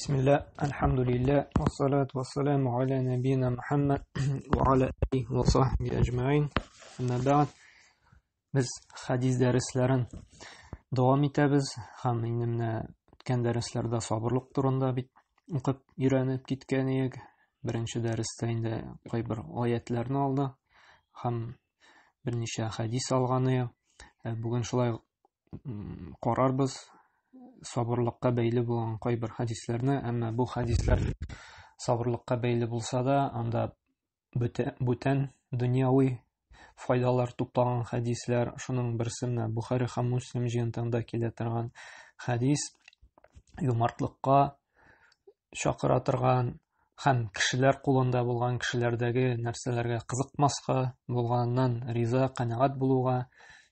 Бисмилла, альхамдулилля, вассалату вассаламу аля набина Мухаммад ва аля алихи ва сахби әҗмәин. Әмма бәгъд. Без хадис дәресләрен дәвам итәбез һәм инде менә үткән дәресләрдә сабырлык турында бит укып өйрәнеп киткән идек. Беренче дәрестә инде кайбер аятларны алдык һәм берничә хадис алган идек. Бүген шулай карарбыз сабырлыкка бәйле булган кайбер хәдисләрне, әмма бу хәдисләр сабырлыкка бәйле булса да, анда бүтән дөньяви файдалар туплаган хәдисләр, шуның берсе менә Бухари һәм Муслим җыентыгында килә торган хәдис, юмартлыкка чакыра торган һәм кешеләр кулында булган кешеләрдәге нәрсәләргә кызыкмаска, булганыннан риза, канәгать булуга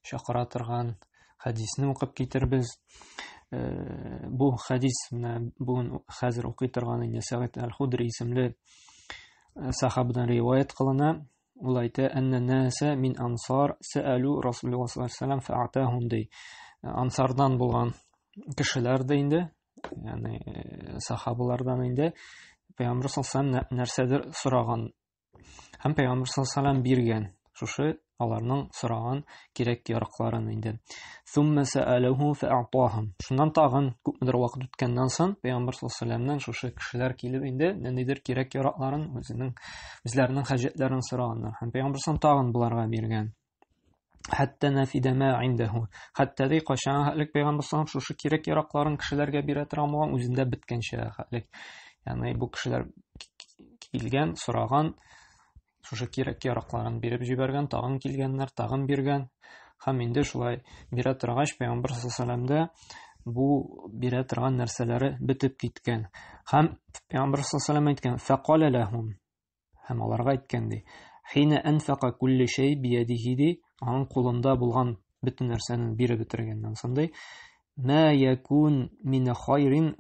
чакыра торган хәдисне укып китербез. Бу хәдис менә бүген хәзер укый торган инде Сәгыйть әл-Худри исемле сахабадан риваять кылына. Ул әйтә, әннә нәсә мин ансар сәәлү Расулуллаһ саллаллаһу алейһи ва сәлләм фәатаһум ди. Ансардан булган кешеләр дә инде, ягъни сахабалардан инде Пәйгамбер саллаллаһу алейһи ва сәлләм нәрсәдер сораган һәм Пәйгамбер саллаллаһу алейһи ва сәлләм биргән. Шушы аларның сораган кирәк-яракларын инде. Сумма сәәләһу фәатаһум. Шуннан тагын күпмедер вакыт үткәннән соң Пәйгамбер саллаллаһу алейһи ва сәлләмнән шушы кешеләр килеп инде ниндидер кирәк-яракларын, үзенең үзләренең хаҗәтләрен сораганнар. Һәм Пәйгамбер саллаллаһу тагын буларга биргән. Хәтта нафида ма индәһу. Хәтта ди кайчан хәтлек Пәйгамбер саллаллаһу шушы кирәк-яракларын кешеләргә бирә торган булган, үзендә беткәнчә хәтлек. Ягъни бу кешеләр килгән, сораган, шушы кирәк-яракларын биреп җибәргән, тагын килгәннәр, тагын биргән. Һәм инде шулай бирә торгач, Пәйгамбер саллаллаһу бу бирә торган нәрсәләре бетеп киткән. Һәм Пәйгамбер саллаллаһу әйткән: "Фәкалә ләһум" һәм аларга әйткән ди: "Хина анфака кулли шәй биядихи" ди, аның кулында булган бөтен нәрсәне биреп бетергәннән соң ди: "Ма якун мин хайрин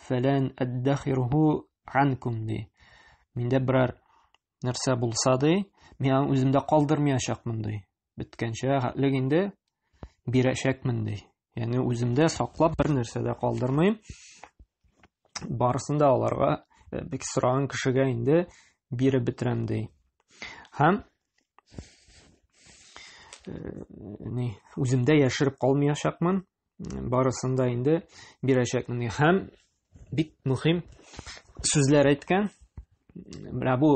фәлән әддәхирһу анкум" ди. Миндә берәр нәрсә булса ди, мин аны үземдә калдырмаячакмын ди. Беткәнчә хәтлек инде бирәчәкмен ди. Ягъни үземдә саклап бер нәрсә дә калдырмыйм. Барысын да аларга бик сораган кешегә инде биреп бетерәм ди. Һәм ни үземдә яшереп калмаячакмын, барысын да инде бирәчәкмен. Һәм бик мөһим сүзләр әйткән. Менә бу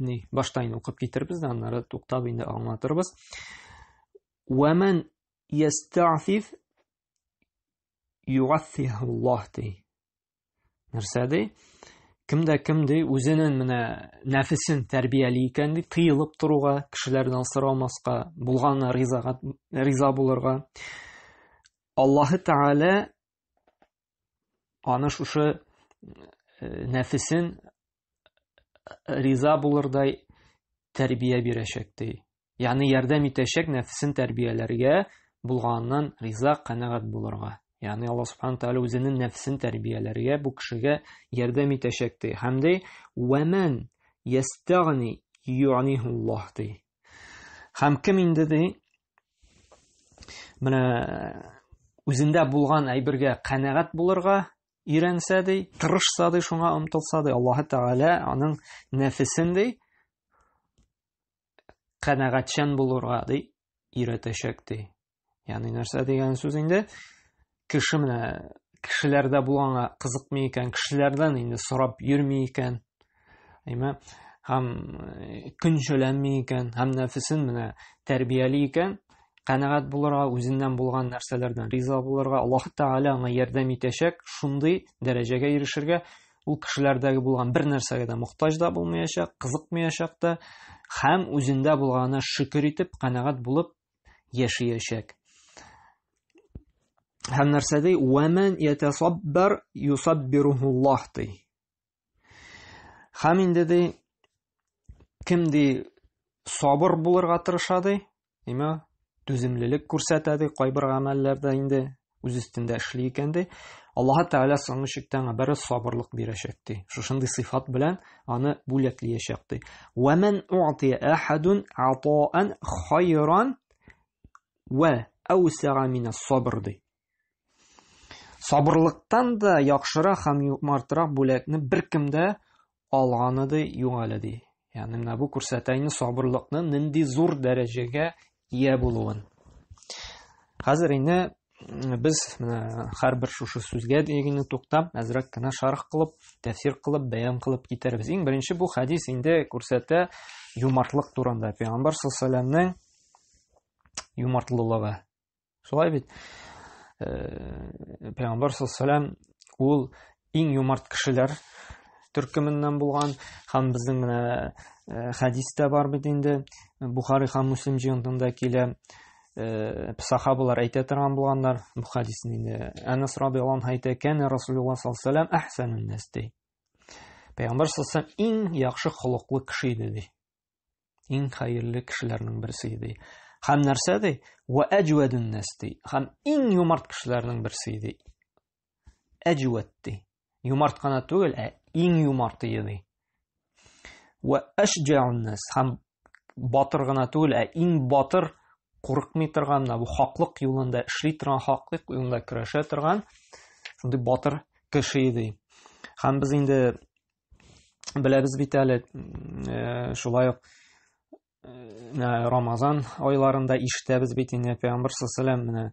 ни башта инде укып китербез дә, аннары туктап инде аңлатырбыз. Вәмән ястафиф югаффихуллаһ ди. Нәрсә ди? Кем дә кем ди, үзенең менә нәфесен тәрбияли икән ди, тыелып торуга, кешеләрдән сорамаска, булганына ризага, риза булырга. Аллаһы Тәгалә аны шушы нәфесен риза булырдай тәрбия бирәчәк ди. Ягъни ярдәм итәчәк нәфесен тәрбияләргә, булганыннан риза, канәгать булырга. Ягъни Аллаһ субхана тәгалә үзенең нәфесен тәрбияләргә бу кешегә ярдәм итәчәк ди. Һәм ди, "Ва ман ястагни югнихуллаһ" ди. Һәм кем инде ди, менә үзендә булган әйбергә канәгать булырга өйрәнсә ди, тырышса ди, шуңа омтылса ди, Аллаһ Тәгалә аның нәфесен ди канәгатьчән булырга ди өйрәтәчәк ди. Ягъни нәрсә дигән сүз инде? Кеше менә кешеләрдә булганга кызыкмый икән, кешеләрдән инде сорап йөрми икән. Әйме? Һәм көнчеләнми икән, һәм нәфесен менә тәрбияли икән, канәгать булырга, үзеннән булган нәрсәләрдән риза булырга, Аллаһ Тәгалә аңа ярдәм итәчәк, шундый дәрәҗәгә ирешергә, ул кешеләрдәге булган бер нәрсәгә дә мохтаҗ да булмаячак, кызыкмаячак та, һәм үзендә булганына шөкер итеп, канәгать булып яшәячәк. Һәм нәрсә ди? Ва ман ятасаббар юсаббирухуллаһ ди. Һәм инде ди, кем ди сабыр булырга тырыша ди, Нима түземлелек күрсәтә ди, кайбер гамәлләрдә инде үз өстендә эшли икән ди. Аллаһ Тәгалә соңгы чиктә аңа бер сабырлык бирәчәк ди. Шушындый сыйфат белән аны бүләклиячәк ди. Ва ман у'тия ахадун атаан хайран ва әүсәга мин сабр ди. Сабырлыктан да яхшырак һәм юмартрак бүләкне беркем дә алганы ди юк әле ди. Ягъни менә бу күрсәтә инде сабырлыкның нинди зур дәрәҗәгә ия булуын. Хәзер инде без менә һәрбер шушы сүзгә дигәнне туктап, әзрәк кенә шарх кылып, тәфсир кылып, бәян кылып китәрбез. Иң беренче бу хәдис инде күрсәтә юмартлык турында. Пәйгамбәр саллаллаһу алейһи юмартлылыгы. Шулай бит. Э, Пәйгамбәр саллаллаһу ул иң юмарт кешеләр төркеменнән булган һәм безнең менә э, хәдистә бар бит инде Бухари һәм Муслим җыентында килә э, сахабалар әйтә торган булганнар бу хәдисне инде Әнәс радиаллаһу анһу әйтә кәнә Расулуллаһ саллаллаһу алейһи вәсәлләм әхсәнүн нас ди Пәйгамбәр саллаллаһу алейһи иң яхшы холыклы кеше иде ди иң хәерле кешеләрнең берсе иде. Һәм нәрсә ди? Ва әҗвәдүн нас ди. Һәм иң юмарт кешеләрнең берсе иде. Әҗвәд ди. Юмарт кына түгел, ә иң юмарты иде. Ва әшҗаун нас. Һәм батыр гына түгел, ә иң батыр курыкмый торган, бу хаклык юлында эшли торган, хаклык юлында көрәшә торган шундый батыр кеше иде. Һәм без инде беләбез бит әле, э, шулай ук э, Рамазан айларында ишетәбез бит инде Пәйгамбер саллаллаху менә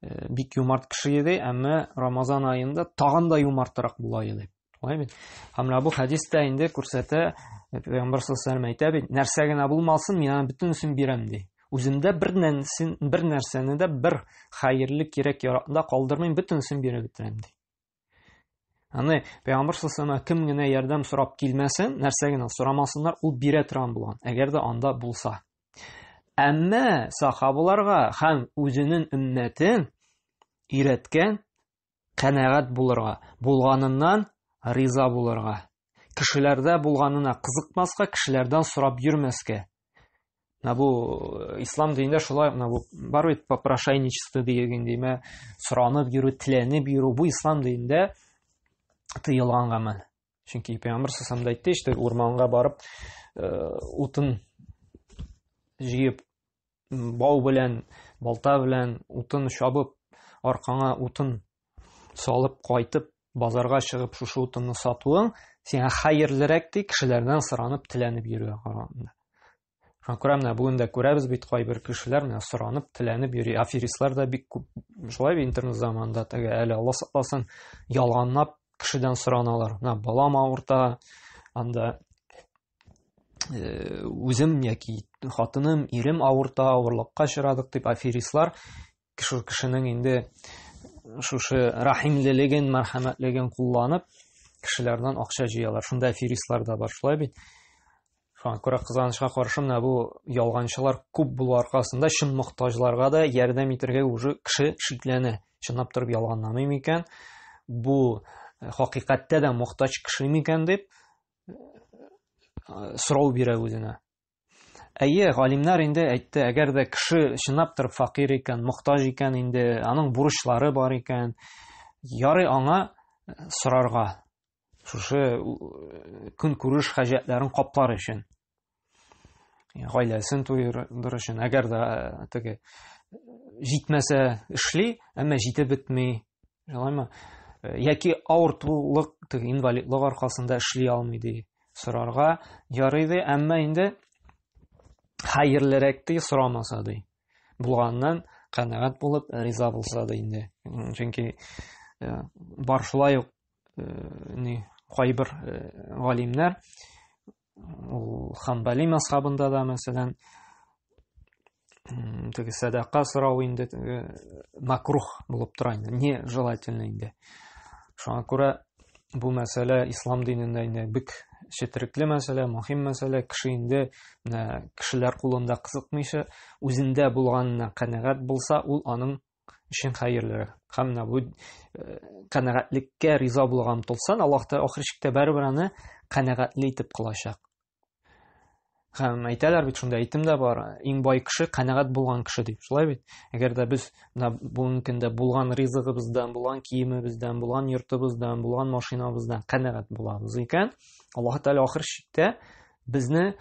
э, бик юмарт кеше иде, әмма Рамазан аенда тагын да юмартрак була иде. Шулай бит? Һәм менә бу хәдис тә инде күрсәтә, Пәйгамбер саллаллаху әйтә бит, нәрсә генә булмасын, мин аны бөтенесен бирәм ди. Үземдә бер нәрсәне, бер нәрсәне дә бер хәерле кирәк яракны да калдырмыйм, бөтенесен биреп бетерәм ди. Аны Пәйгамбер саллаллаху кем генә ярдәм сорап килмәсен, нәрсә генә сорамасыннар, ул бирә торган булган, әгәр дә анда булса. Әмма сахабаларга һәм үзенең өммәтен өйрәткән канәгать булырга, булганыннан риза булырга. Кешеләрдә булганына кызыкмаска, кешеләрдән сорап йөрмәскә. Менә бу э, ислам динендә шулай, менә бу бар бит попрошайничество дигән димә, соранып йөрү, теләнеп йөрү, бу ислам динендә тыелган гамәл. Чөнки пәйгамбер саллаллаху әйтте, что урманга барып э, утын җыеп бау белән, балта белән утын чабып, аркаңа утын салып кайтып, базарга чыгып шушы утынны сатуың сиңа хәерлерәк ди кешеләрдән соранып теләнеп йөрүгә караганда. Шуңа күрә менә бүген дә күрәбез бит кайбер кешеләр менә соранып теләнеп йөри. Аферистлар да бик күп. Шулай бит интернет заманында теге әле Алла сакласын ялганлап кешедән сораналар. Менә балам авырта, анда Э, үзем яки хатыным, ирем авырта, авырлыкка очрадык дип аферистлар шул кешенең инде шушы рәхимлелеген, мәрхәмәтлеген кулланып, кешеләрдән акча җыялар. Шунда аферистлар да бар, шулай бит. Шуңа күрә кызганычка каршы менә бу ялганчылар күп булу аркасында чын мохтаҗларга да ярдәм итәргә уже кеше шикләнә. Чынлап торып ялганламый микән? Бу э, хакыйкатьтә дә мохтаҗ кеше микән дип сорау бирә үзенә. Әйе, галимнәр инде әйтте, әгәр дә кеше чынлап торып факир икән, мохтаҗ икән инде, аның бурычлары бар икән, ярый аңа сорарга. Шушы көнкүреш хаҗәтләрен каплар өчен. Гаиләсен туйдырыр өчен, әгәр дә теге җитмәсә эшли, әмма җитеп бетми, Шулаймы? Э, яки авыртулык, теге инвалидлык аркасында эшли алмый ди. Сорарга ярый ди, әмма инде хәерлерәк ди сорамаса ди. Булганнан канәгать булып, риза булса да инде. Чөнки э, бар шулай ук э, ни кайбер галимнәр ул Ханбали мазхабында да, мәсәлән, теге сәдака сорау инде теге макрух булып тора инде, нежелательно инде. Шуңа күрә бу мәсьәлә ислам динендә инде бик четерекле мәсьәлә, мөһим мәсьәлә. Кеше инде менә кешеләр кулында кызыкмыйча, үзендә булганына канәгать булса, ул аның өчен хәерлерәк. Һәм менә бу э, канәгатьлеккә риза булырга омтылсаң, Аллаһ та ахыр чиктә барыбер аны канәгатьле итеп кылачак. Һәм әйтәләр бит, шунда әйтем дә бар, иң бай кеше канәгать булган кеше дип. Шулай бит? Әгәр дә без менә бүгенге көндә булган ризыгыбыздан, булган киемебездән, булган йортыбыздан, булган машинабыздан канәгать булабыз икән, Аллаһ Тәгалә ахыр чиктә безне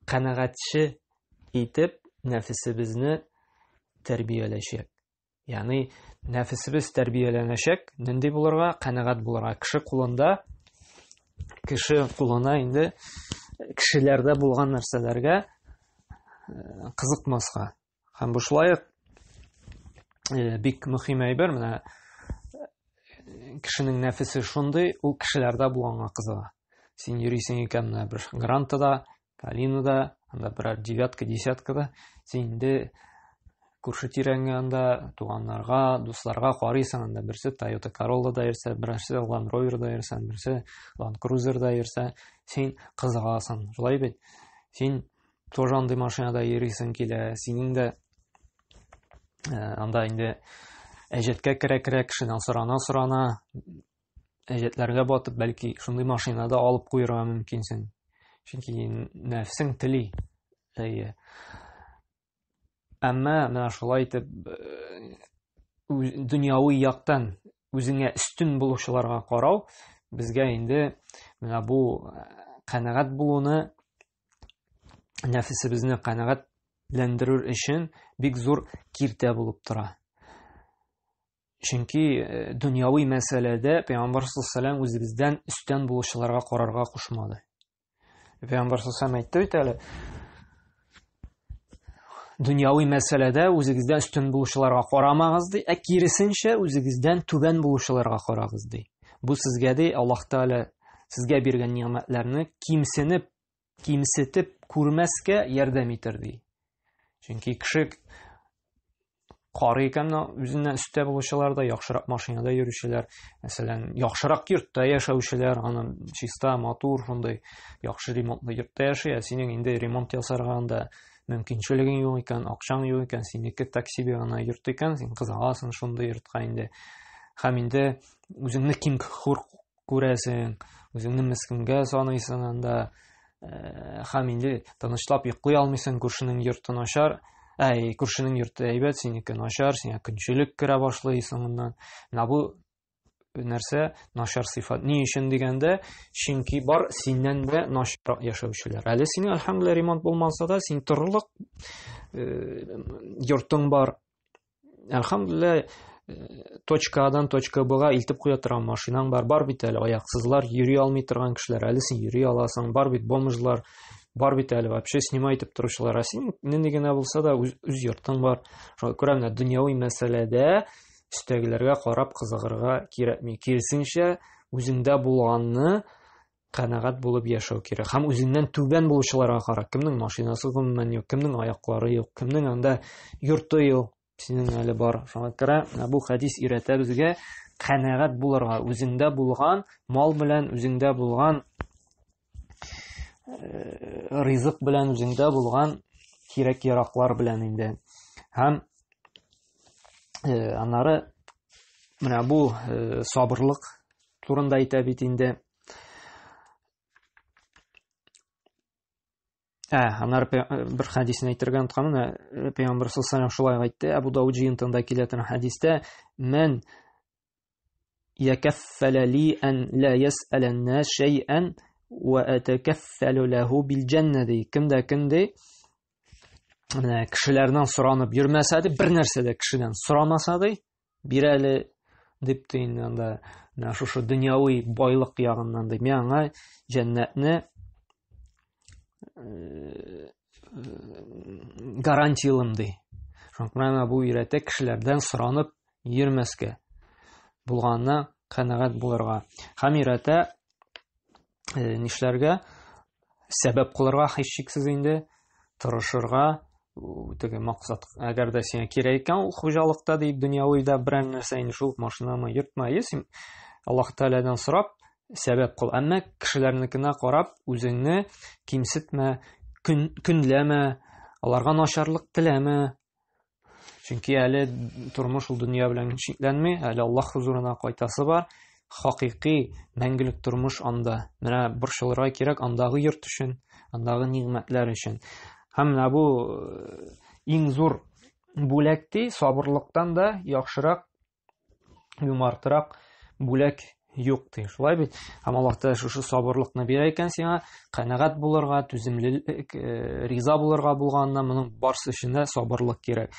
канәгатьче итеп нәфесебезне тәрбияләчәк. Ягъни нәфесебез тәрбияләнәчәк, нинди булырга, канәгать булырга. Кеше кулында кеше кулына инде кешеләрдә булган нәрсәләргә э, кызыкмаска. Һәм бу шулай ук э, бик мөһим әйбер, менә э, кешенең нәфесе шундый, ул кешеләрдә булганга кызыга. Син йөрисең икән менә бер грантада, Калинада, анда берәр девятка, десяткада, син инде күрше тирәңә анда, туганнарга, дусларга карыйсың, анда берсе Toyota Corolla-да йөрсә, берсе Land Rover-да йөрсә, берсе Land Cruiser-да йөрсә, син кызыгасың, шулай бит? Син тоже андый машинада йөрисең килә, синең дә э, анда инде әҗәткә керә-керә кешедән сорана-сорана әҗәтләргә батып, бәлки шундый машина да алып куерга мөмкинсең. Чөнки нәфсең тели. Әйе. Әмма менә шулай итеп э, дөньяви яктан үзеңә өстен булучыларга карау безгә инде менә бу э, канәгать булуны нәфесебезне канәгатьләндерер өчен бик зур киртә булып тора. Чөнки э, дөньяви мәсьәләдә Пәйгамбәр саллаллаху үзебездән өстән булучыларга карарга кушмады. Пәйгамбәр саллаллаху әйтте бит әле, дөньяви мәсьәләдә үзегездән өстен булучыларга карамагыз ди, ә киресенчә үзегездән түбән булучыларга карагыз ди. Бу сезгә ди Аллаһ Тәгалә сезгә биргән нигъмәтләрне кимсенеп, кимсетеп күрмәскә ярдәм итер ди. Чөнки кеше карый икән үзеннән өстә булучылар да, яхшырак машинада йөрүчеләр, мәсәлән, яхшырак йортта яшәүчеләр, аны чиста, матур, шундый яхшы ремонтлы йортта яши, ә синең инде ремонт ясарга анда мөмкинчелегең юк икән, акчаң юк икән, синеке такси гына йорт икән, син кызыгасың шундый йортка инде. Һәм инде үзеңне ким хур күрәсең, үзеңне мескенгә саныйсың анда, э, һәм инде тынычлап йоклый алмыйсың, күршенең йорты начар, әй, күршенең йорты әйбәт, синеке начар, сиңа көнчелек керә башлый соңыннан. Менә бу нәрсә начар сыйфат. Ни өчен дигәндә, чөнки бар синнән дә начаррак яшәүчеләр. Әле синең әлхәмдүлилләһ ремонт булмаса да, син торырлык э, йортың бар, Әлхәмдүлилләһ, э, точка Адан точка Бга илтеп куя торган машинаң бар. Бар бит әле аяксызлар, йөри алмый торган кешеләр. Әле син йөри аласың. Бар бит бомжлар, бар бит әле вообще снимай итеп торучылар. Ә син нинди генә булса да үз, үз йортың бар. Шуңа күрә менә дөньяви мәсьәләдә өстәгеләргә карап кызыгырга кирәкми. Киресенчә, үзеңдә булганны канәгать булып яшәү кирәк. Һәм үзеннән түбән булучыларга кара. Кемнең машинасы гомумән юк, кемнең аяклары юк, кемнең анда йорты юк, синең әле бар. Шуңа күрә бу хәдис өйрәтә безгә канәгать булырга, үзеңдә булган мал белән, үзеңдә булган э, ризык белән, үзеңдә булган кирәк-яраклар белән инде. Һәм э, аннары менә бу э, сабырлык турында әйтә бит инде. Ә, аннары бер хәдисен әйтергә онытканмын, ә, Пәйгамбәр саллаллаху алейһи шулай әйтте, Әбу Дауд җыентында килә торган хәдистә, "Мән якаффала ли ан ла яс'ала ан-нас шай'ан ва атакаффалу лаху бил җанна" ди. Кем дә кем ди, менә кешеләрдән соранып йөрмәсә ди, бер нәрсә дә кешедән сорамаса ди, бир әле дип тә инде анда менә шушы дөньяви байлык ягыннан ди мин аңа җәннәтне э, гарантиялым ди шуңа күрә бу өйрәтә кешеләрдән соранып йөрмәскә булганына канәгать булырга һәм өйрәтә э, нишләргә сәбәп кылырга һичшиксез инде тырышырга теге максат әгәр дә сиңа кирәк икән ул хуҗалыкта дип дөньявыйда берәр нәрсә инде шул машинамы йортмы әйе син Аллаһ Тәгаләдән сорап сәбәп кыл әмма кешеләрнекенә карап үзеңне кимсетмә көн, көнләмә аларга начарлык теләмә Чөнки әле тормыш ул дөнья белән чикләнми, әле Аллаһ хузурына кайтасы бар. Хакыйкый мәңгелек тормыш анда. Менә борчылырга кирәк андагы йорт өчен, андагы нигъмәтләр өчен. Һәм менә бу э, иң зур бүләк ди, сабырлыктан да яхшырак юмартрак бүләк юк ди. Шулай бит? Һәм Аллаһ Тәгалә шушы сабырлыкны бирә икән сиңа, канәгать булырга, түземлелек, э, риза булырга булганына, моның барсы өчен дә сабырлык кирәк.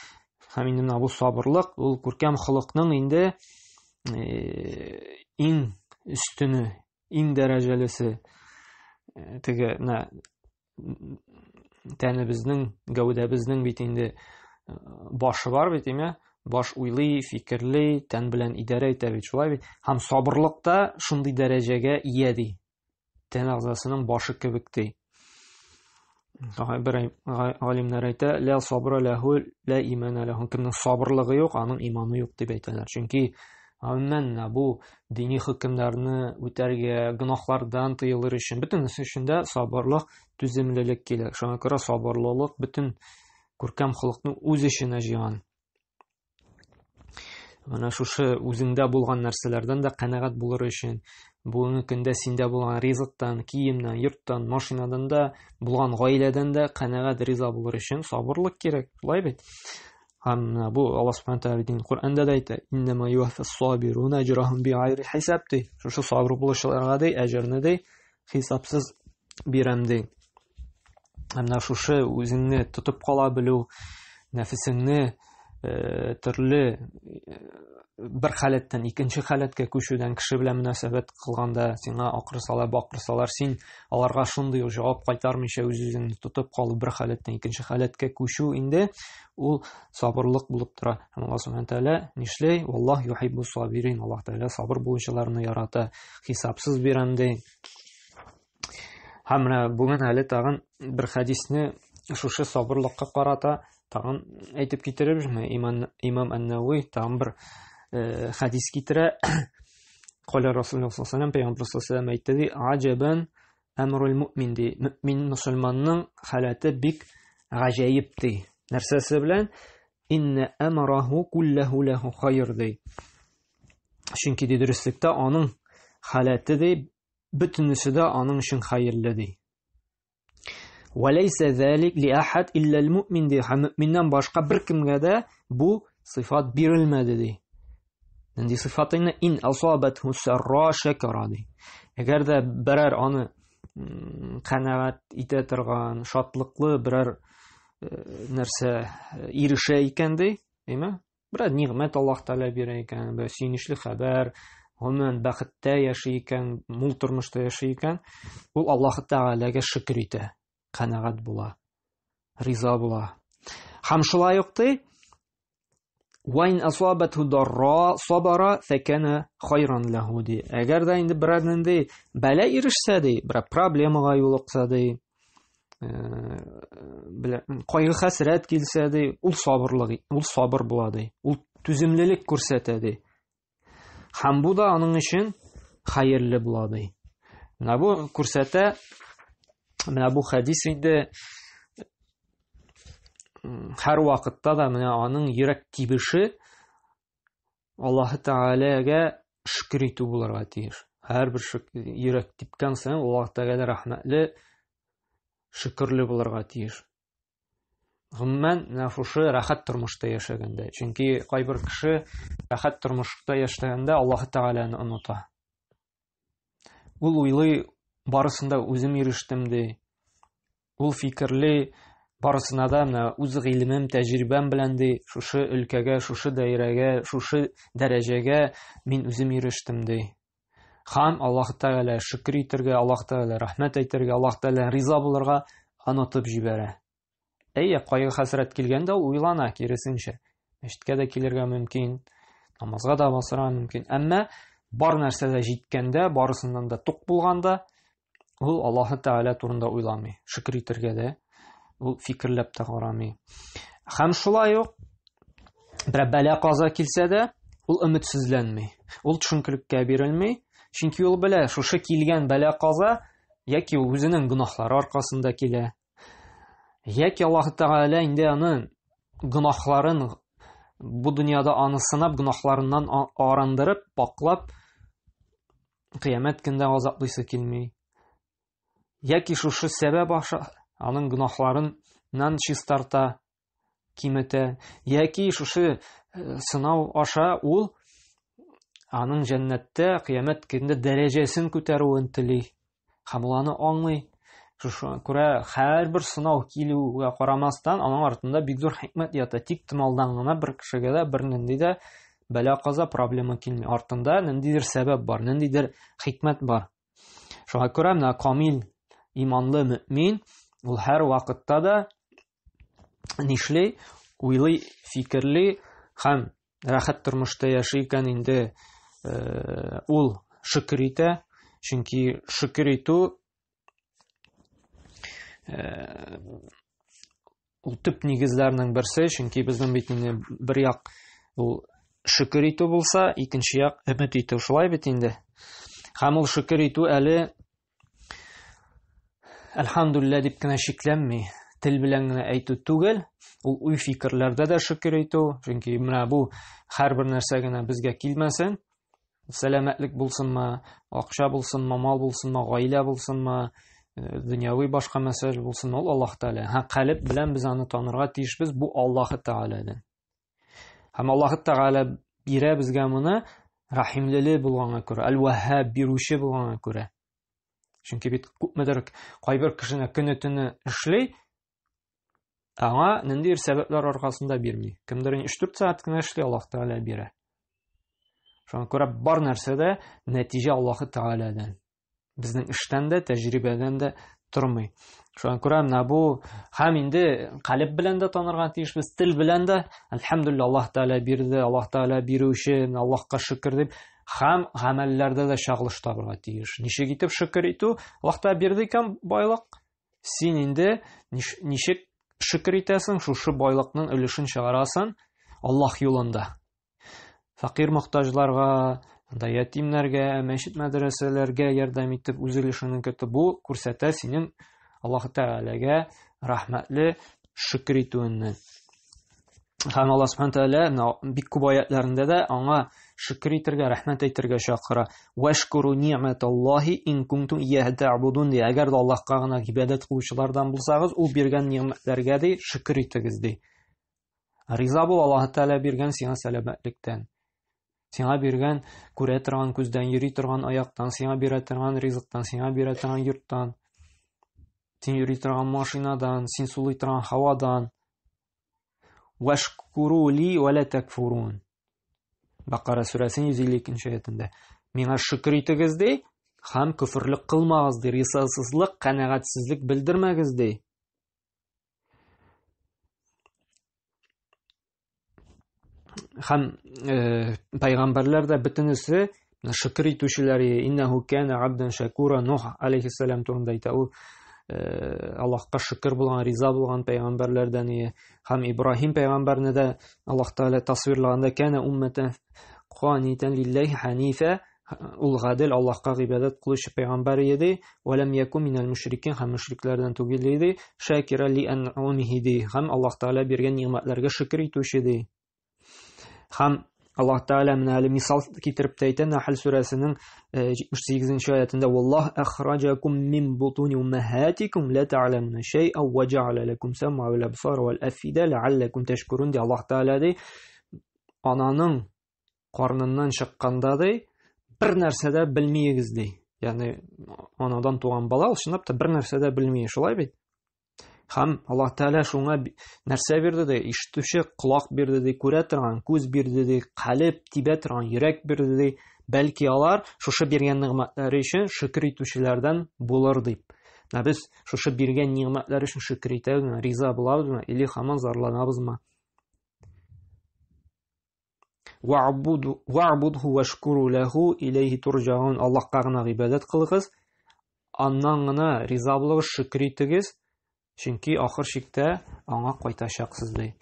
Һәм инде менә бу сабырлык, ул күркәм холыкның инде иң өстене, иң дәрәҗәлесе. Теге менә тәнебезнең, гәүдәбезнең бит инде башы бар бит, име? Баш уйлый, фикерли, тән белән идарә итә бит, шулай бит. Һәм сабырлык та шундый дәрәҗәгә ия ди. Тән әгъзасының башы кебек ди. Бер галимнәр әйтә, ля сабра ләһу, ля имана ләһу. Кемнең сабырлыгы юк, аның иманы юк дип әйтәләр. Чөнки гомумән бу дини хөкемнәрне үтәргә, гөнаһлардан тыелыр өчен, бөтенесе өчен дә сабырлык, түземлелек кирәк. Шуңа күрә сабырлылык бөтен күркәм холыкны үз эченә җыйган. Менә шушы үзеңдә булган нәрсәләрдән дә канәгать булыр өчен, бүгенге көндә синдә булган ризыктан, киемнән, йорттан, машинадан да, булган гаиләдән дә канәгать риза булыр өчен сабырлык кирәк. Шулай бит? Һәм бу Аллаһ Субхану тәгалә дин Коръәндә дә әйтә, иннама юваффас сабируна әҗрахум бигайри хисаб ди. Шушы сабыр булучыларга ди, әҗерне ди, хисапсыз бирәм ди. Һәм менә шушы үзеңне тотып кала белү, нәфесеңне төрле бер халәттән икенче халәткә күчүдән кеше белән мөнәсәбәт кылганда сиңа акырсалар, бакырсалар, син аларга шундый ук җавап кайтармыйча үз-үзеңне тотып калу, бер халәттән икенче халәткә күчү инде ул сабырлык булып тора. Һәм Аллаһ Субхану тәгалә нишли? Валлаһ юхиббу сабирин. Аллаһ Тәгалә сабыр булучыларны ярата. Хисапсыз бирәм ди. Һәм менә бүген әле тагын бер хәдисне шушы сабырлыкка карата тагын әйтеп китерербез. Имам, имам Ән-Нәви тагын бер хәдис китерә. Каля Расулуллаһ саллаллаһу алейһи пәйгамбер саллаллаһу әйтте ди, "Аҗабан әмрул муъмин" ди. Мөмин мөселманның халәте бик гаҗәеп ди. Нәрсәсе белән? Инна әмраху куллаху лаху хайр ди. Чөнки ди дөреслектә аның халәте ди бөтенесе дә аның өчен хәерле ди. Вәләйсә зәлик ли ахад илля муъмин ди. Һәм мөминнән башка беркемгә дә бу сыйфат бирелмәде ди. Нинди сыйфат инде? Ин асабатху сарра шакара ди. Әгәр дә берәр аны канәгать итә торган, шатлыклы берәр нәрсә ирешә икән ди, әйме? Берәр нигъмәт Аллаһ Тәгалә бирә икән, бер сөенечле хәбәр, гомумән бәхеттә яши икән, мул тормышта яши икән, ул Аллаһ Тәгаләгә шөкер итә, канәгать була, риза була. Һәм шулай ук ди, Вайн асабату дарра сабара факана хайран лаху ди. Әгәр дә инде берәр нинди бәла ирешсә ди, берәр проблемага юлыкса ди, кайгы хәсрәт килсә ди, ул сабырлык, ул сабыр була ди, ул түземлелек күрсәтә ди. Һәм бу да аның өчен хәерле була ди. Менә бу күрсәтә, менә бу хәдис инде һәр вакытта да менә аның йөрәк тибеше Аллаһы Тәгаләгә шөкер итү булырга тиеш. Һәрбер йөрәк типкән саен Аллаһ Тәгалә рәхмәтле, шөкерле булырга тиеш. Гомумән, менә шушы рәхәт тормышта яшәгәндә. Чөнки кайбер кеше рәхәт тормышта яшәгәндә Аллаһы Тәгаләне оныта. Ул уйлый, барысын да үзем ирештем ди. Ул фикерли, барысына да менә үз гыйлемем, тәҗрибәм белән ди, шушы өлкәгә, шушы даирәгә, шушы дәрәҗәгә мин үзем ирештем ди. Һәм Аллаһ Тәгалә шөкер итәргә, Аллаһ Тәгалә рәхмәт әйтергә, Аллаһ Тәгалә риза булырга онытып җибәрә. Әйе, кайгы-хәсрәт килгәндә ул уйлана, киресенчә. Мәчеткә дә килергә мөмкин, намазга да басырга мөмкин. Әмма бар нәрсә дә җиткәндә, барысыннан да тук булганда, ул Аллаһы Тәгалә турында уйламый. Шөкер итәргә дә, ул фикерләп тә карамый. Һәм шулай ук бер бәла-каза килсә дә, ул өметсезләнми. Ул төшенкелеккә бирелми, чөнки ул белә, шушы килгән бәла-каза яки ул үзенең гөнаһлары аркасында килә, Яки Аллаһ Тәгалә инде аны гөнаһларын бу дөньяда аны сынап, гөнаһларыннан арындырып, паклап, кыямәт көндә газаплыйсы килми. Яки шушы сәбәп аша аның гөнаһларыннан чистарта, киметә, яки шушы сынау аша ул аның җәннәттә кыямәт көндә дәрәҗәсен күтәрүен тели. Һәм ул аны аңлый. Шуңа күрә һәрбер сынау килүгә карамастан, аның артында бик зур хикмәт ята. Тик томалдан гына бер кешегә дә бернинди дә бәла-каза, проблема килми. Артында ниндидер сәбәп бар, ниндидер хикмәт бар. Шуңа күрә менә камил иманлы мөмин ул һәр вакытта да нишли, уйлый, фикерли һәм рәхәт тормышта яши икән инде э, ул шөкер итә, чөнки шөкер итү э, ул төп нигезләрнең берсе, чөнки безнең бит инде бер як ул шөкер итү булса, икенче як өмет итү, шулай бит инде. Һәм ул шөкер итү әле әлхәмдүлиллә дип кенә чикләнми, тел белән генә әйтү түгел, ул уй-фикерләрдә дә шөкер итү, чөнки менә бу һәрбер нәрсә генә безгә килмәсен, сәламәтлек булсынмы, акча булсынмы, мал булсынмы, гаилә булсынмы, э, дөньяви башка мәсьәлә булсынмы, ул Аллаһ Тәгалә. Һәм калеб белән без аны танырга тиешбез, бу Аллаһ Тәгаләдән. Һәм Аллаһ Тәгалә бирә безгә моны рәхимлеле булганга күрә, Әл-Ваһһаб бирүче булганга күрә. Чөнки бит күпмедер кайбер кешене көне-төне эшли, аңа ниндидер сәбәпләр аркасында бирми. Кемдер 3-4 сәгать кенә эшли, Аллаһ Тәгалә бирә. Шуңа күрә бар нәрсәдә нәтиҗә Аллаһ Тәгаләдән. Безнең эштән дә, тәҗрибәдән дә тормый. Шуңа күрә менә бу һәм инде калеб белән дә танырга тиешбез, тел белән дә, әлхәмдүлилләһ, Аллаһ Тәгалә бирде, Аллаһ Тәгалә бирүче, Аллаһка шөкер дип, һәм гамәлләрдә дә чагылыш табырга тиеш. Ничек итеп шөкер итү? Аллаһ Тәгалә бирде икән байлык, син инде ничек шөкер итәсең, шушы байлыкның өлешен чыгарасың Аллаһ юлында. Фәкыйрь мохтаҗларга, анда ятимнәргә, мәчет мәдрәсәләргә ярдәм итеп үз өлешеңне кертеп, бу күрсәтә синең Аллаһ Тәгаләгә рәхмәтле шөкер итүеңне. Һәм Аллаһ Субхану Тәгалә бик күп аятларында да аңа шөкер итәргә, рәхмәт әйтергә чакыра. Вашкуру ни'маталлаһи ин кунтум ияһу та'будун ди. Әгәр дә Аллаһка гына гыйбадәт кылучылардан булсагыз, ул биргән нигъмәтләргә ди шөкер итегез ди. Риза бул Аллаһ Тәгалә биргән сиңа сәламәтлектән. Сиңа биргән күрә торган күздән, йөри торган аяктан, сиңа бирә торган ризыктан, сиңа бирә торган йорттан, син йөри торган машинадан, син сулый торган һавадан. Вашкуру ли ва ла такфурун. Бакара сүрәсенең 152 аятында. Миңа шөкер итегез ди, һәм көферлек кылмагыз ди, ризасызлык, канәгатьсезлек белдермәгез ди. Һәм э, пайгамбарлар да бөтенесе шөкер итүчеләр иннәһу кана абдан шакура Нух алейхиссалам турында әйтә. Ул э, Аллаһка шөкер булган, риза булган пайгамбарлардан ие. Һәм Ибраһим пайгамбарны да Аллаһ Тәгалә тасвирлаганда кана умматан канитан лиллаһи ханифа ул гадел Аллаһка гыйбадәт кылучы пәйгамбәр иде, ва лам яку минәл мушрикин һәм мушрикләрдән түгел иде, шакира ли анъумихи ди, һәм Аллаһ Тәгалә биргән нигъмәтләргә шөкер итүче ди. Һәм Аллаһ Тәгалә менә әле мисал китереп тә әйтә Нәхл сүрәсенең 78 нче аятында Валлаһ ахраҗакум мин бутуни уммахатикум ла та'ламуна шәй'а ва җә'алә лакум сам'a вал абсара вал афида лә'аллакум тәшкурун ди Аллаһ Тәгалә ди ананың карныннан чыкканда ди, бер нәрсә дә белмиегез ди. Ягъни анадан туган бала ул чынлап та бер нәрсә дә белми, шулай бит? Һәм Аллаһ Тәгалә шуңа нәрсә бирде ди? Ишетүче колак бирде ди, күрә торган күз бирде ди, калеб тибә торган йөрәк бирде ди. Бәлки алар шушы биргән нигъмәтләре өчен шөкер итүчеләрдән булыр дип. Ә без шушы биргән нигъмәтләр өчен шөкер итәбезме, риза булабызмы или һаман зарланабызмы? Вa'будху вашкуру ләху иләйһи турҗаун. Аллаһка гына гыйбадәт кылыгыз, аннан гына риза булыгыз, шөкер итегез, чөнки ахыр чиктә аңа кайтачаксыз ди.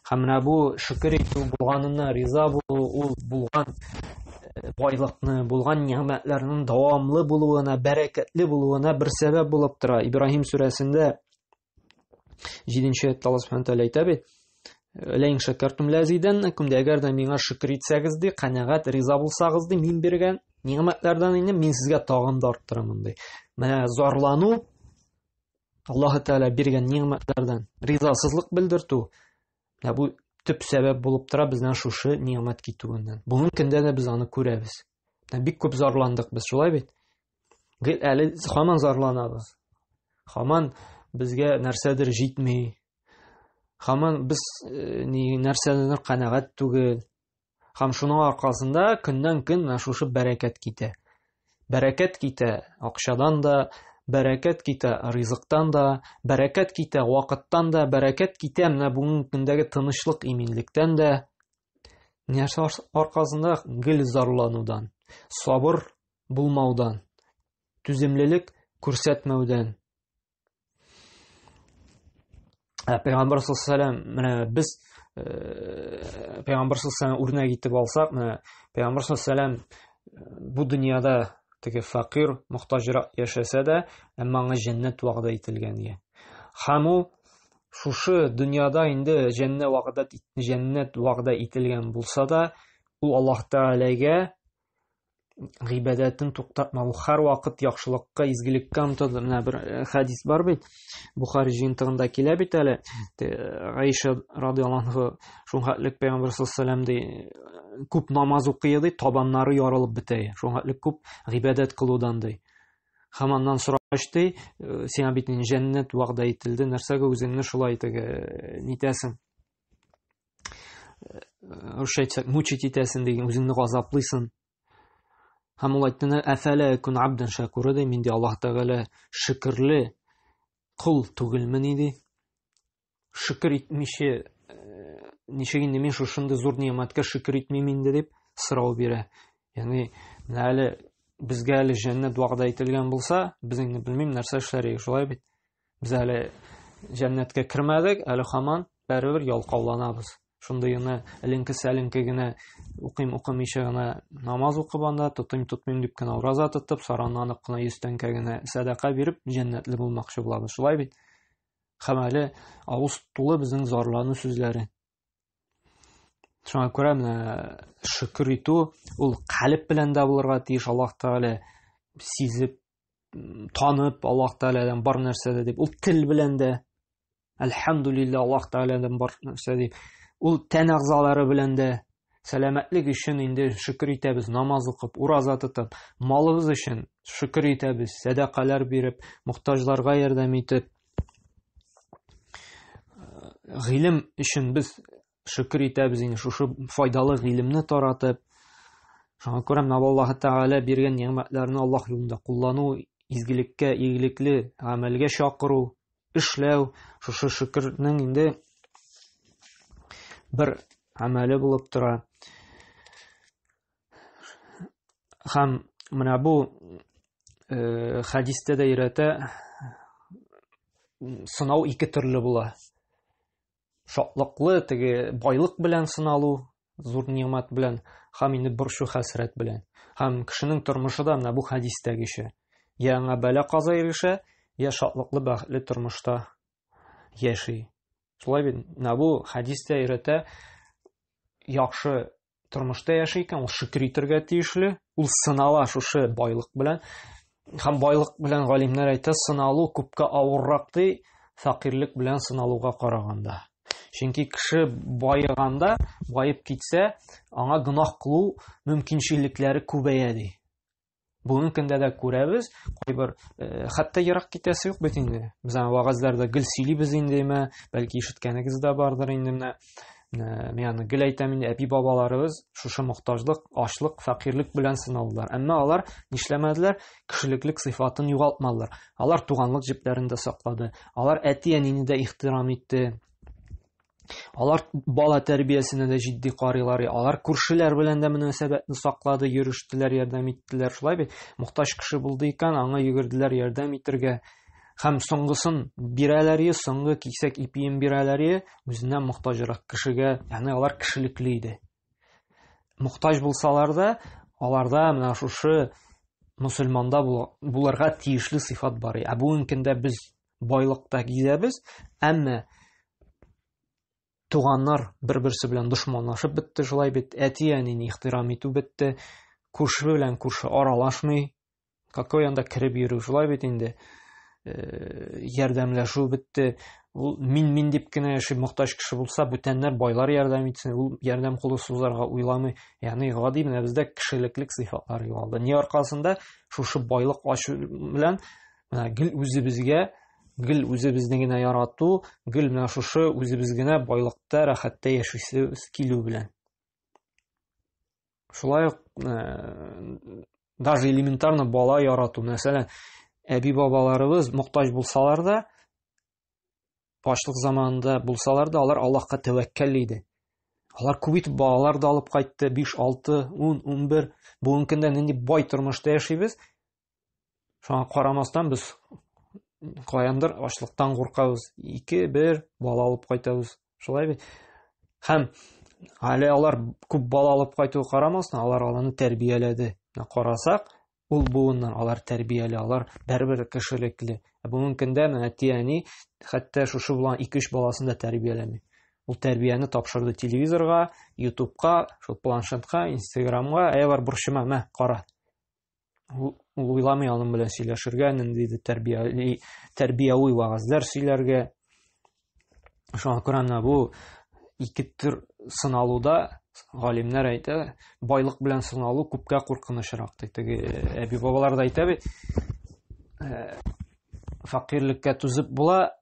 Һәм менә бу шөкер итү булганына риза булу, ул булган э, байлыкны, булган нигъмәтләрнең дәвамлы булуына, бәрәкәтле булуына бер сәбәп булып тора. Ибраһим сүрәсендә 7 аятта Аллаһ Субхану тәгалә әйтә бит: Ләин шәкәртум ләзидәннәкум, ди, әгәр дә миңа шөкер итсәгез, ди, канәгать, риза булсагыз, ди, мин биргән нигъмәтләрдән инде мин сезгә тагын да арттырамын, ди. Менә зарлану Аллаһ Тәгалә биргән нигъмәтләрдән ризасызлык белдертү, менә бу төп сәбәп булып тора бездән шушы нигъмәт китүеннән. Бүгенге көндә дә без аны күрәбез. Менә бик күп зарландык без, шулай бит? Гел әле һаман зарланабыз. Һаман безгә нәрсәдер җитми. Һаман без э, ни нәрсәдәндер канәгать түгел. Һәм шуның аркасында көннән-көн менә шушы бәрәкәт китә. Бәрәкәт китә акчадан да, бәрәкәт китә ризыктан да, бәрәкәт китә вакыттан да, бәрәкәт китә менә бүгенге көндәге тынычлык, иминлектән дә. Нәрсә аркасында гел зарланудан, сабыр булмаудан, түземлелек күрсәтмәүдән. Ә Пәйгамбәр саллаллаху менә без э, Пәйгамбәр саллаллаху үрнәк итеп алсак, менә Пәйгамбәр саллаллаху бу дөньяда теге фәкыйрь, мохтаҗрак яшәсә дә, әмма аңа җәннәт вәгъдә ителгән ие. Һәм ул шушы дөньяда инде җәннәт вәгъдә җәннәт вәгъдә ителгән булса да, ул Аллаһ Тәгаләгә гыйбадәтен туктатма. Ул һәрвакыт яхшылыкка, изгелеккә омтылды. Менә бер э, хәдис бар бит. Бухари җыентыгында килә бит әле. Э, Аиша радиаллаһу анха шул хәтлек пәйгамбәр саллаллаху ди, э, күп намаз укый ди, табаннары ярылып бетә. Шул хәтлек күп гыйбадәт кылудан ди. Һәм аннан сорагач ди, сиңа бит җәннәт вәгъдә ителде, нәрсәгә үзеңне шулай теге нитәсең? Русча әйтсәк, мучить итәсең дигән, үзеңне газаплыйсың. Һәм ул әйтте, әфәлә кун абдан шакура ди, мин ди Аллаһ Тәгалә шөкерле кол түгелмени ди. Шөкер итмичә ничек инде мин шушындый зур ни'мәткә шөкер итмим инде дип сорау бирә. Ягъни менә әле безгә әле җәннәт вәгъдә ителгән булса, без инде белмим нәрсә эшләр идек, шулай бит? Без әле җәннәткә кермәдек, әле һаман бәрібір ялкауланабыз. Шундый гына эленке-сәленке генә укыйм, укымыйча гына намаз укып анда, тотыйм, тотмыйм дип кенә ураза тотып, саранланып кына 100 тәңкә генә сәдака биреп, җәннәтле булмакчы булабыз. Шулай бит? Һәм әле авыз тулы безнең зарлану сүзләре. Шуңа күрә менә шөкер итү ул калеб белән дә булырга тиеш, Аллаһ Тәгалә сизеп танып Аллаһ Тәгаләдән бар нәрсә дә дип, ул тел белән дә әлхәмдулилла Аллаһ Тәгаләдән бар нәрсә дип, ул тән әгъзалары белән дә сәламәтлек өчен инде шөкер итәбез, намаз укып, ураза тотып, малыбыз өчен шөкер итәбез, сәдакалар биреп, мохтаҗларга ярдәм итеп, гыйлем өчен без шөкер итәбез инде шушы файдалы гыйлемне таратып. Шуңа күрә менә Аллаһ Тәгалә биргән нигъмәтләрне Аллаһ юлында куллану, изгелеккә, игелекле гамәлгә чакыру, эшләү, шушы шөкернең инде бер гамәле булып тора. Һәм менә бу э, хәдистә дә өйрәтә, сынау ике төрле була. Шатлыклы теге байлык белән сыналу, зур нигъмәт белән, һәм инде борчу хәсрәт белән. Һәм кешенең тормышы да менә бу хәдистәгечә. Я аңа бәла каза ирешә, я шатлыклы бәхетле тормышта яши. Шулай бит, менә бу хәдистә өйрәтә, яхшы тормышта яши икән, ул шөкер итәргә тиешле, ул сынала шушы байлык белән. Һәм байлык белән галимнәр әйтә, сыналу күпкә авыррак ди, фәкыйрьлек белән сыналуга караганда. Чөнки кеше баеганда, баеп китсә, аңа гөнаһ кылу мөмкинчелекләре күбәя ди. Бүгенге көндә дә күрәбез, кайбер э, хәтта ерак китәсе юк бит инде. Без аны вәгазьләрдә гел сөйлибез инде, мә, бәлки ишеткәнегез дә бардыр инде менә. Мин аны гел әйтәм инде, әби-бабаларыбыз шушы мохтаҗлык, ачлык, фәкыйрьлек белән сыналдылар. Әмма алар нишләмәделәр? Кешелеклек сыйфатын югалтмадылар. Алар туганлык җепләрен дә саклады. Алар әти-әнине дә ихтирам итте. Алар бала тәрбиясенә дә җитди карыйлар. Алар күршеләр белән дә мөнәсәбәтне саклады, йөрештеләр, ярдәм иттеләр. Шулай бит, мохтаҗ кеше булды икән, аңа йөгерделәр ярдәм итергә. Һәм соңгысын бирәләр, соңгы кисәк ипиен бирәләр, үзеннән мохтаҗрак кешегә, ягъни алар кешелекле иде. Мохтаҗ булсалар да, аларда менә шушы мусульманда булырга тиешле сыйфат бар. Ә бүгенге көндә без байлыкта гизәбез, әмма туганнар бер-берсе белән дошманлашып бетте, шулай бит, әти-әнине ихтирам итү бетте, күрше белән күрше аралашмый, какой анда кереп йөрү, шулай бит инде, э, ярдәмләшү бетте. Ул мин-мин дип кенә яши, мохтаҗ кеше булса, бүтәннәр, байлар ярдәм итсен, ул ярдәм кулы сузарга уйламый. Ягъни гади менә бездә кешелеклек сыйфатлар югалды. Ни аркасында? Шушы байлык ачу белән менә гел үзебезгә Гел үзебезне генә ярату, гел менә шушы үзебез генә байлыкта, рәхәттә яшисебез килү белән. Шулай ук э, даже элементарно бала ярату. Мәсәлән, әби-бабаларыбыз мохтаҗ булсалар да, ачлык заманында булсалар да, алар Аллаһка тәвәккәл иде. Алар күп итеп балалар да алып кайтты, 5, 6, 10, 11. Бүгенге көндә нинди бай тормышта яшибез. Шуңа карамастан без каяндыр ачлыктан куркабыз. 2, 1 бала алып кайтабыз. Шулай бит. Һәм әле алар күп бала алып кайтуга карамастан, алар аларны тәрбияләде. Карасак, ул буыннар алар тәрбияле, алар бәрбер кешелекле. Ә бүгенге көндә менә әти-әни хәтта шушы булган 2-3 баласын да тәрбияләми. Ул тәрбияне тапшырды телевизорга, ютубка, шул планшетка, инстаграмга. Әй, бар, борчыма, мә, кара. Ул уйламый аның белән сөйләшергә, ниндидер тәрбияви, тәрбияви вәгазьләр сөйләргә. Шуңа күрә менә бу ике төр сыналуда галимнәр әйтә, байлык белән сыналу күпкә куркынычрак ди. Теге э, әби-бабалар да әйтә бит, э, фәкыйрьлеккә түзеп була,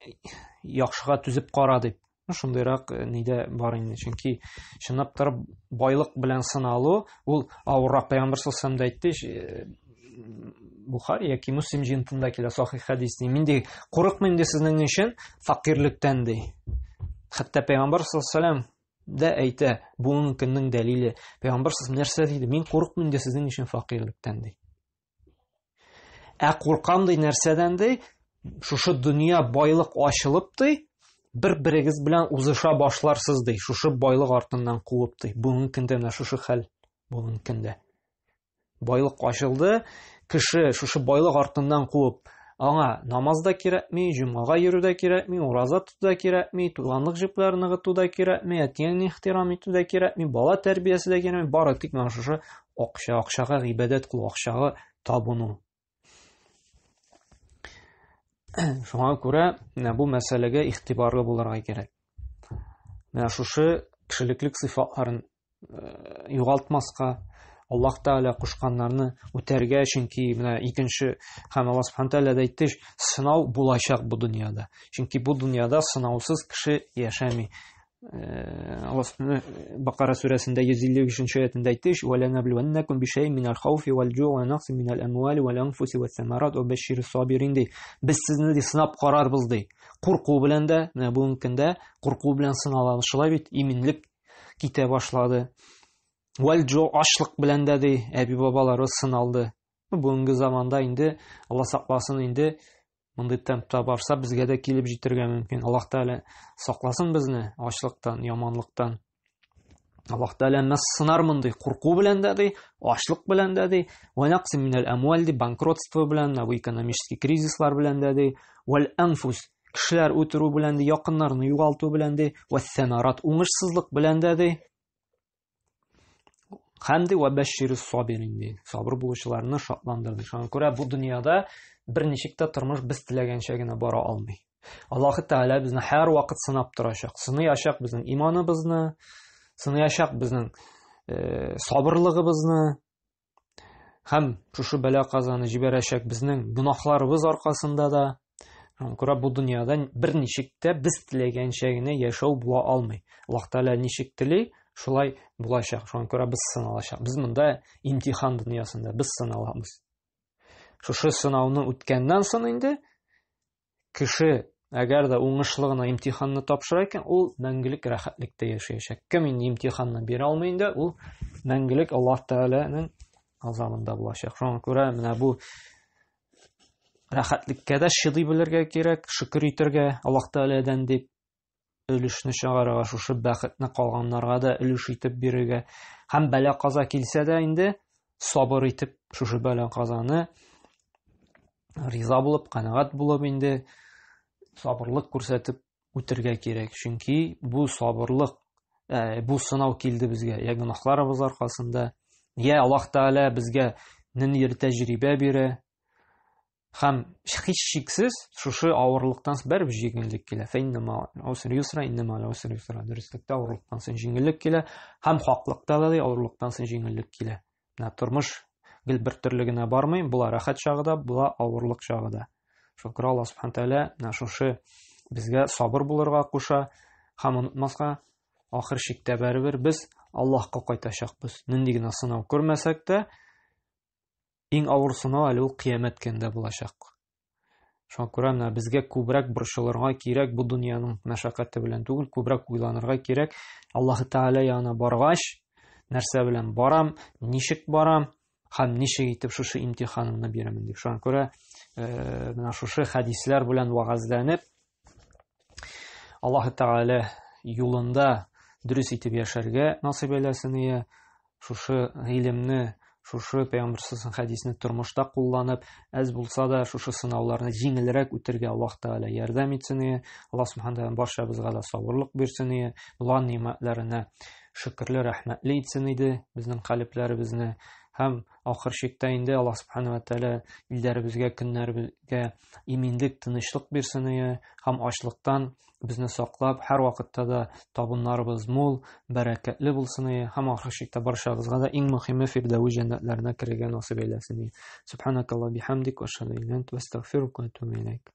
яхшыга түзеп кара дип. Ну, шундыйрак э, нидә бар инде. Чөнки чынлап торып байлык белән сыналу ул авыррак. Пәйгамбер саллаллаху алейһи әйтте, э, Бухари яки Муслим җыентында килә сахих хәдис ди. Мин ди курыкмыйм ди сезнең өчен фәкыйрьлектән ди. Хәтта пәйгамбер саллаллаху алейһи дә әйтә, бүгенге көннең дәлиле. Пәйгамбер саллаллаху нәрсә диде? Мин курыкмыйм ди сезнең өчен фәкыйрьлектән ди. Ә куркам ди нәрсәдән ди? Шушы дөнья байлык ачылып ди, бер-берегез белән узыша башларсыз ди, шушы байлык артыннан куып ди. Бүгенге көндә менә шушы хәл бүгенге көндә. Байлык ачылды, кеше шушы байлык артыннан куып, аңа намаз да кирәкми, җомгага йөрү дә кирәкми, ураза тоту да кирәкми, туганлык җепләрен ныгыту да кирәкми, әти-әнине ихтирам итү дә кирәкми, бала тәрбиясе дә кирәкми, бары тик менә шушы акча, акчага гыйбадәт кылу, акчага табыну. Шуңа күрә менә бу мәсьәләгә игътибарлы булырга кирәк. Менә шушы кешелеклек сыйфатларын э, югалтмаска, Аллаһ Тәгалә кушканнарны үтәргә, чөнки менә икенче һәм Аллаһ Субхану Тәгалә дә әйтте, сынау булачак бу дөньяда. Чөнки бу дөньяда сынаусыз кеше яшәми. Э, Аллаһ Бакара сүрәсендә 153 аятында әйтте, "Ва ланаблуаннакум бишәйин минал хауфи вал җу'i ва нақсин минал амвали вал анфуси вас самарат ва башширис сабирин" ди. Без сезне ди сынап карарбыз ди. Курку белән дә, менә бүгенге көндә курку белән сыналабыз. Шулай бит, иминлек китә башлады. Вал җу ачлык белән дә ди, әби-бабаларыбыз сыналды. Бүгенге заманда инде Алла сакласын инде Мондый темпта барса, безгә дә килеп җитәргә мөмкин. Аллаһ Тәгалә сакласын безне ачлыктан, яманлыктан. Аллаһ Тәгалә нас сынар мондый курку белән дә ди, ачлык белән дә ди, ва нақсин минәл әмваль ди, банкротство белән, бу экономический кризислар белән дә ди, вәл анфус кешеләр үтерү белән ди, якыннарны югалту белән ди, вә сәмарат уңышсызлык белән дә ди. Һәм ди вәбәшширус сабирин ди. Сабыр булучыларны шатландыр ди. Шуңа күрә бу дөньяда берничек тә тормыш без теләгәнчә генә бара алмый. Аллаһы Тәгалә безне һәрвакыт сынап торачак. Сыныячак безнең иманыбызны, сыныячак безнең э, сабырлыгыбызны, Һәм шушы бәла-казаны җибәрәчәк безнең гөнаһларыбыз аркасында да. Шуңа күрә бу дөньяда берничек тә без теләгәнчә генә яшәү була алмый. Аллаһ Тәгалә ничек тели, шулай булачак. Шуңа күрә без сыналачак. Без монда имтихан дөньясында, без сыналабыз. Шушы сынауны үткәннән соң инде Кеше, әгәр дә уңышлы гына имтиханны тапшыра икән, ул мәңгелек рәхәтлектә яшәячәк. Кем инде имтиханны бирә алмый инде, ул мәңгелек Аллаһ Тәгаләнең азабында булачак. Шуңа күрә менә бу рәхәтлеккә дә чыдый белергә кирәк, шөкер итәргә Аллаһ Тәгаләдән дип өлешне чыгарырга, шушы бәхетне калганнарга да өлеш итеп бирергә. Һәм бәла-каза килсә дә инде сабыр итеп шушы бәла-казаны риза булып, канәгать булып инде сабырлык күрсәтеп үтергә кирәк. Чөнки бу сабырлык, ә, бу сынау килде безгә, я гөнаһларыбыз аркасында, я Аллаһ Тәгалә безгә ниндидер тәҗрибә бирә, Һәм һичшиксез шушы авырлыктан соң бәрібір җиңеллек килә. Дөреслектә авырлыктан соң җиңеллек килә һәм хаклыкта да авырлыктан соң җиңеллек килә. Менә тормыш гел бер төрле генә бармый, була рәхәт чагы да, була авырлык чагы да. Шуңа күрә Аллаһ субхана тәгалә менә шушы безгә сабыр булырга куша һәм онытмаска, ахыр чиктә барыбер без Аллаһка кайтачакбыз. Нинди генә сынау күрмәсәк тә, иң авыр сынау әле ул кыямәт көнендә булачак. Шуңа күрә менә безгә күбрәк борчылырга кирәк бу дөньяның мәшәкате белән түгел, күбрәк уйланырга кирәк. Аллаһ Тәгалә янына баргач, нәрсә белән барам, ничек барам һәм ничек итеп шушы имтиханымны бирәмен дип. Шуңа күрә э, менә шушы хәдисләр белән вәгазьләнеп, Аллаһ Тәгалә юлында дөрес итеп яшәргә насыйп әйләсен ия. Шушы гыйлемне, шушы пәйгамбәр саллаллаһу хәдисне тормышта кулланып, әз булса да шушы сынауларны җиңелрәк үтергә Аллаһ Тәгалә ярдәм итсен ия. Аллаһ Субхану Тәгалә барчабызга да сабырлык бирсен ия. Булган нимәтләренә шөкерле, рәхмәтле итсен иде безнең калебләребезне. Һәм ахыр чиктә инде Аллаһ Субхану ва Тәгалә илдәребезгә, көннәребезгә иминлек, тынычлык бирсен ие һәм ачлыктан безне саклап, һәр вакытта да табыннарыбыз мул, бәрәкәтле булсын ие һәм ахыр чиктә барчабызга да иң мөһиме Фирдәвис җәннәтләренә керергә насыйп әйләсен ие. Субханакаллаһ бихамдик ва ашһаду ан ла илаһа илля анта астагфирука ва атубу иләйк.